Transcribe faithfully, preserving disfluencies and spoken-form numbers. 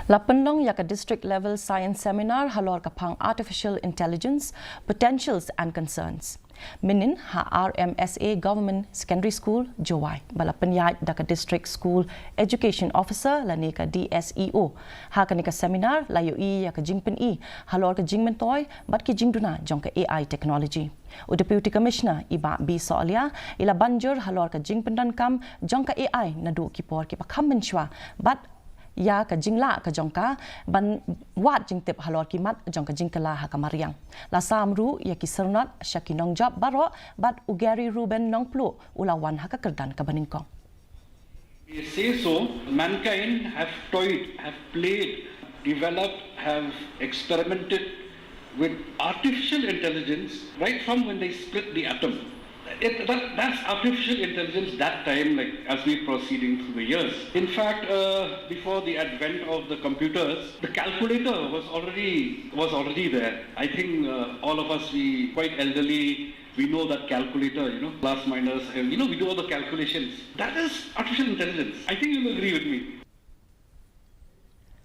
La pynlong ïa ka District Level Science Seminar halor ka phang Artificial Intelligence, Potentials and Concerns. Mynnin ha R M S A Government Secondary School, Jowai, ba la pynïaid da ka District School Education Officer lane ka D S E O. Ha kane ka seminar la ïohi ïa ka jingpyni halor ka jingmyntoi bad ki jingduna jong ka A I technology. U Deputy Commissioner i Bah B Sohliya i la ban jur halor ka jingpyndonkam jong ka A I naduh ki por kiba kham mynshuwa bad ïa ka jinglah ka jong ka ban wad jingtip halor ki mat jong ka jingkylla ha ka mariang. La sam ruh ïa ki syrnod sha ki nongjop baroh bad u Gary Reuben Nongpluh u la wan ha ka kyrdan kaba nyngkong. They say so, mankind have toyed, have played, developed, have experimented with artificial intelligence right from when they split the atom. It, that, that's artificial intelligence that time, like as we're proceeding through the years. In fact, uh, before the advent of the computers, the calculator was already was already there. I think uh, all of us, we quite elderly, we know that calculator, you know, plus minus, and you know, we do all the calculations. That is artificial intelligence. I think you'll agree with me.